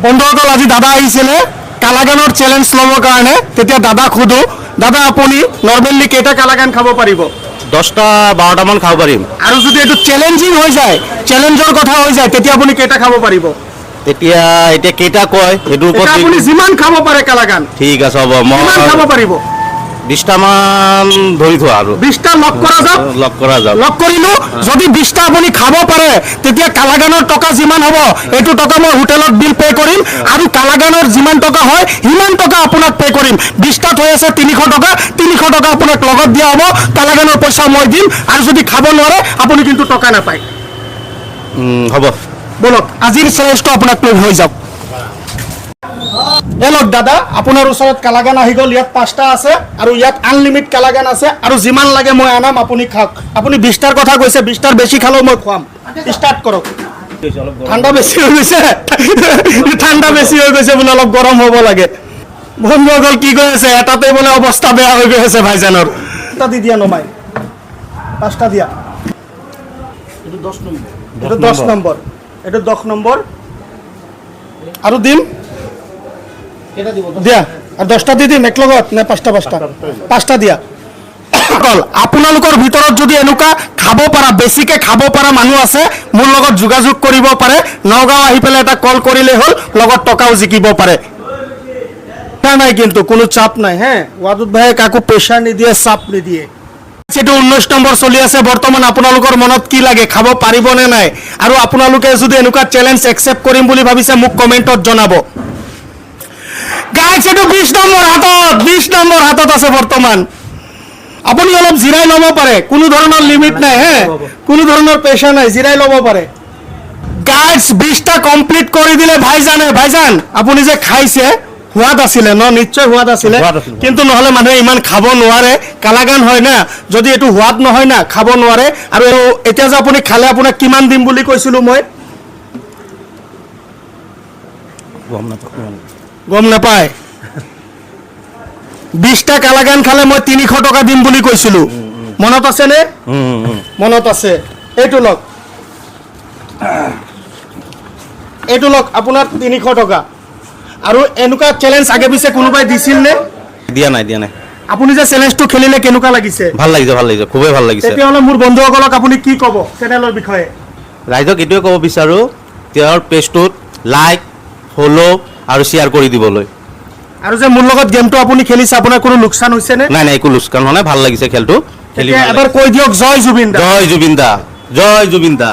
বন্ধুসকল, আজি দাদা আহিছিলে কালাগানৰ চেলেঞ্জ ল'বৰ কাৰণে। তেতিয়া দাদাক সোধো, দাদা, আপুনি নৰ্মেলি কেইটা কালাগান খাব পাৰিব? 10টা 12টামান খাব পাৰিম। আৰু যদি এইটো চেলেঞ্জিং হৈ যায়, চেলেঞ্জৰ কথা হৈ যায়, তেতিয়া আপুনি কেইটা খাব পাৰিব? তেতিয়া এতিয়া কেইটা কয় সেইটোৰ ওপৰত। এতিয়া আপুনি যিমান খাব পাৰে কালাগান। ঠিক আছে, হ'ব। মই কিমান খাব পাৰিব? 20টামান ধৰি থোৱা আৰু। 20টা লক কৰা যাওক। লক কৰা যাওক। লক কৰিলো। যদি 20টা আপুনি খাব পাৰে, তেতিয়া কালাগানৰ টকা যিমান হ'ব, এইটো টকা মই হোটেলত বিল পে' কৰিম আৰু কালাগানৰ যিমান টকা হয়, সিমান টকা আপোনাক পে' কৰিম। 20টাত হৈ আছে 300 টকা। 300 টকা আপোনাক লগত দিয়া হ'ব, কালাগানৰ পইচা মই দিম। আৰু যদি খাব নোৱাৰে, আপুনি কিন্তু টকা নাপায়। হ'ব। ব'লক, আজিৰ চেলেঞ্জটো আপোনাক লৈ হৈ যাওক। এই লওক দাদা, আপোনাৰ ওচৰত কালাগান আহি গ'ল। ইয়াত পাঁচটা আছে আৰু ইয়াত আনলিমিট কালাগান আছে আৰু যিমান লাগে মই আনাম, আপুনি খাওক। আপুনি 20টাৰ কথা কৈছে, 20টাৰ বেছি খালেও মই খুৱাম। ষ্টাৰ্ট কৰক। ঠাণ্ডা বেছি হৈ গৈছে, ঠাণ্ডা বেছি হৈ গৈছে বোলে, অলপ গৰম হ'ব লাগে। বন্ধুসকল, কি কৈ আছে? এটাতে বোলে অৱস্থা বেয়া হৈ গৈ আছে ভাইজানৰ। এটা দি দিয়া নমাই, পাঁচটা দিয়া। এইটো 10 নম্বৰ, এইটো 10 নম্বৰ। আৰু দিম দিয়া, আৰু 10টা দি দিম একলগত নে পাঁচটা পাঁচটা? পাঁচটা দিয়া। অকল আপোনালোকৰ ভিতৰত যদি এনেকুৱা খাব পৰা, বেছিকে খাব পৰা মানুহ আছে, মোৰ লগত যোগাযোগ কৰিব পাৰে। নগাঁও আহি পেলাই এটা কল কৰিলেই হ'ল, লগত টকাও জিকিব পাৰে। নাই নাই, কিন্তু কোনো চাপ নাই হে। ৱাদুদ ভাইয়ে কাকো প্ৰেছাৰ নিদিয়ে, চাপ নিদিয়ে। সেইটো 19 নম্বৰ চলি আছে বৰ্তমান। আপোনালোকৰ মনত কি লাগে, খাব পাৰিবনে নাই? আৰু আপোনালোকে যদি এনেকুৱা চেলেঞ্জ একচেপ্ট কৰিম বুলি ভাবিছে, মোক কমেণ্টত জনাব। গাইছ, এইটো 20 নম্বৰ হাতত, 20 নম্বৰ হাতত আছে বৰ্তমান। আপুনি অলপ জিৰাই ল'ব পাৰে, কোনো ধৰণৰ লিমিট নাই হে, কোনো ধৰণৰ প্ৰেছাৰ নাই, জিৰাই ল'ব পাৰে। গাইছ, 20টা কমপ্লিট কৰি দিলে ভাইজানে। ভাইজান, আপুনি যে খাইছে, সোৱাদ আছিলে ন? নিশ্চয় সোৱাদ আছিলে। সোৱাদ আছিলে। কিন্তু নহ'লে মানুহে ইমান খাব নোৱাৰে। কালাগান হয় না, যদি এইটো সোৱাদ নহয় না, খাব নোৱাৰে। আৰু এতিয়া যে আপুনি খালে, আপোনাক কিমান দিম বুলি কৈছিলো মই? গম নাপাওঁ। গম নাপায়। 20টা কালাগান খালে মই 300 টকা দিম বুলি কৈছিলো, মনত আছেনে? মনত আছে। এইটো লওক, এইটো লওক আপোনাৰ 300 টকা। আৰু এনেকুৱা চেলেঞ্জ আগে পিছে কোনোবাই দিছিল নে? দিয়া নাই, দিয়া নাই। আপুনি যে চেলেঞ্জটো খেলিলে, কেনেকুৱা লাগিছে? ভাল লাগিছে, ভাল লাগিছে, খুবেই ভাল লাগিছে। তেতিয়াহ'লে মোৰ বন্ধুসকলক আপুনি কি ক'ব চেনেলৰ বিষয়ে? ৰাইজক এইটোৱে ক'ব বিচাৰোঁ, তেওঁৰ পেজটোত লাইক, ফ'ল' আৰু শ্বেয়াৰ কৰি দিবলৈ। আৰু যে মোৰ লগত গেমটো আপুনি খেলিছে, আপোনাৰ কোনো লোকচান হৈছে নে? নাই নাই, একো লোকচান হোৱা নাই। ভাল লাগিছে খেলটো খেলি। তেতিয়া ভাল এবাৰ লাগিছে। কৈ দিয়ক, জয় জুবিন দা। জয় জুবিন দা, জয় জুবিন দা।